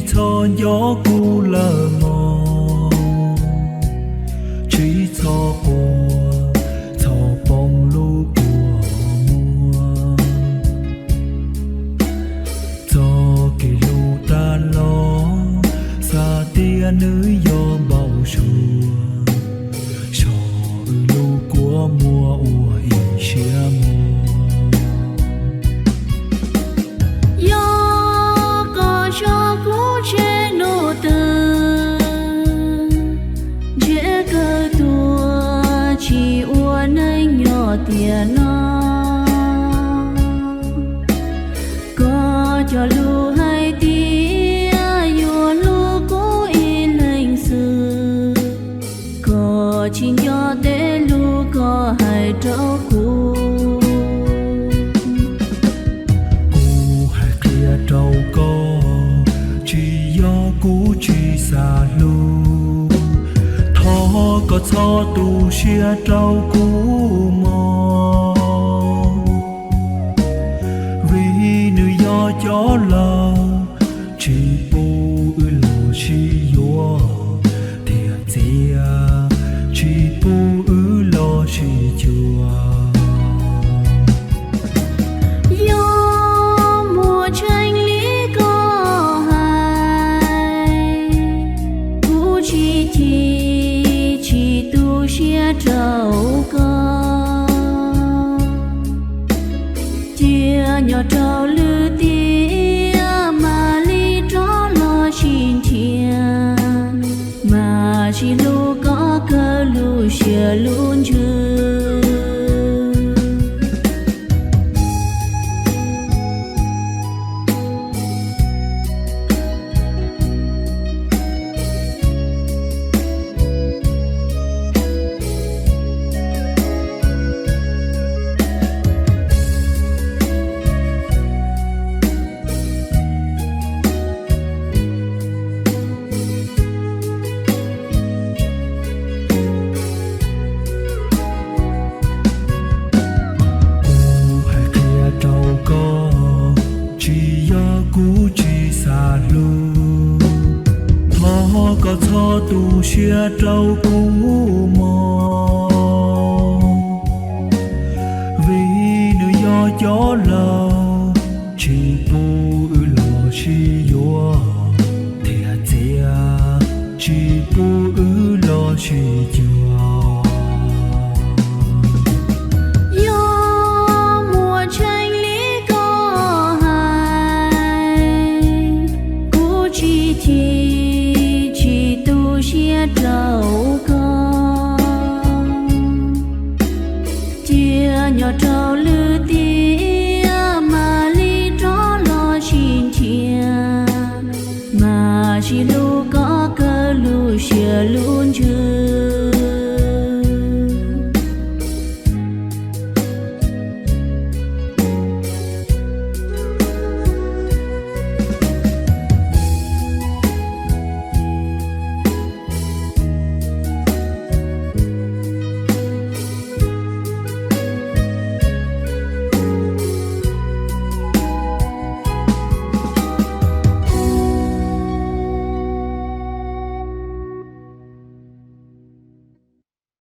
txhob nco kuv lawm mog, tsis txhob quaj, txhob poob lub kua muag. Txoj kev hlub tag los, xav tias nws yuav npau suav, so wb lub kua muag ua ib siab muag. Yog koj so kuv tseg hnub twg, ntsiab kawg tuag tsis ua neej nyob tiam no. Koj cog lus hais tias yuav hlub kuv ib leeg xwb, koj tsis nco tej lus koj hais rau kuv. Kuv hais qhia rau koj, tsis yog kuv tsis xav hlub, thov koj txhob tu siab rau kuv mog, vim nws yog cov laus tsis pub wb los sib yuav, thiab txiav tsis pub wb los sib cuag. Yog muaj tseeb li koj hais, kuv tsis chim tsis tu siab rau koj. Cia nyob rau lwm tiam mam li rov los sib nrhiav, mas sib hlub kom kawg lub siab lub ntsws. Kuv hais qhia rau koj, tsis yog kuv tsis xav hlub, thov koj txhob tu siab rau kuv mog, vim nws yog cov laus tsis pub wb los sib yuav, thiab txiav tsis pub wb los sib cuag. Yog muaj tseeb li koj hais, kuv tsis chim tsis tu siab rau koj. Cia nyob rau lwm tiam mam li rov los sib nrhiav, mas sib hlub kom kawg lub siab lub ntsws.